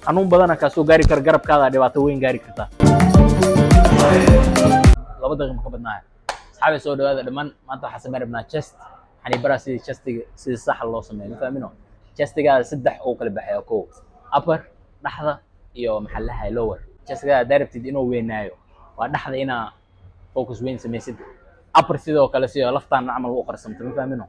Xanuun badana kaa soo gaari kara garabkaada, dhibaato weyn gaari kartaa. 2 daqiiqa ma ka badnaayo. Asxaabi, soo dhawaada dhammaan. Maanta waxaa samayn rabnaa chest. Waxaan baraa sidii chestiga sidii saxa loo sameeyo, ma fahmino? Chestigaada saddex uu kala baxaya: kow, upper, dhexda, iyo maxaa la dhahay, lower. Chestigaada haddaa rabtid inuu weynaayo, waa dhexda inaa focus weyn samaysid. Upper sidoo kale, sidoo laftaan camal u qarsamto, ma fahmino?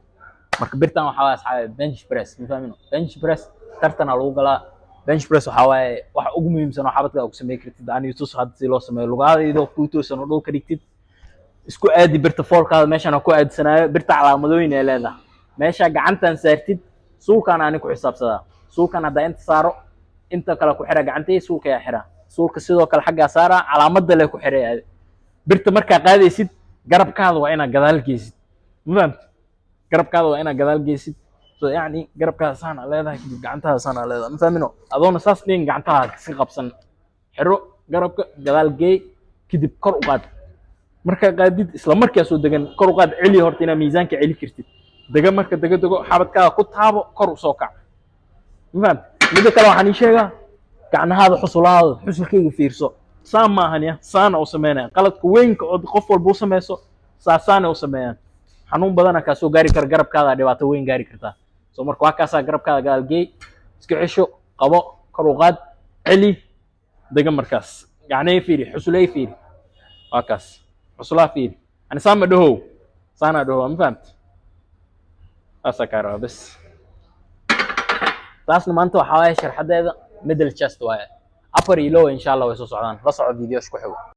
Marka birtan waxaa waaye, asxaabi, bench press, ma fahmino? Bench press tartana lagu galaa. Bench press waxaa waaye waxa ugu muhiimsan oo xabadka ku samey kartid. Ani tus hadda si loo sameeyo. Lugaada iyadoo kuu toosan oo dhulka dhigtid, isku aadi birta foolkaada. Meeshaan ku aadsanaayo birta calaamadooyin ay leedahay. Meesha gacantan saartid, suulkaan ani ku xisaabsadaa. Suulkan haddaa inta saaro, inta kale ku xira gacantay, suulka yaa xira. Suulka sidoo kale xaggaa saara, calaamadda le ku xiray. Birta markaa qaadaysid, garabkaada waa inaad gadaal geysid, ma fahamti? Garabkaada waa inaad gadaal geysid. So yacni garabkaada saan aa leedahay, kadib gacantaada saan aa leedahay, ma fahmino? Adoona saas dhihin, gacantaada iska qabsan, xiro garabka, gadaal geey, kadib kor u qaad. Markaa qaadid, isla markaa soo degan, kor u qaad, celi. Horta inaa miisaanka celi kartid. Dega marka, dego, dego, xabadkaada ku taabo, kor u soo kac, ma fahamti? Midda kale waxaan ii sheegaa, gacnahaada xusulahaada, xusulkayga fiirso. Saan maahan ya, saana u sameynaya. Qaladka weynka oo qof walba u sameyso, saasaana u sameeyaan. Xanuun badana kaa soo gaari kara garabkaada, dhibaato weyn gaari kartaa. So marka waa kaasaa, garabkaada gadaal geey, iska cesho, qabo, kor u qaad, celi, dega. Markaas gacnay fiiri, xusulay fiiri, waa kaas, xusulaa fiiri. Ani saan ma dhahow, saanaa dhahow, ma fahamti? Saasaa kaa rabaa bes. Taasna maanta waxaa waaye sharxadeeda middle chest waaye. Upper iyo lower insha Allah way soo socdaan. La soco videos ku xigo.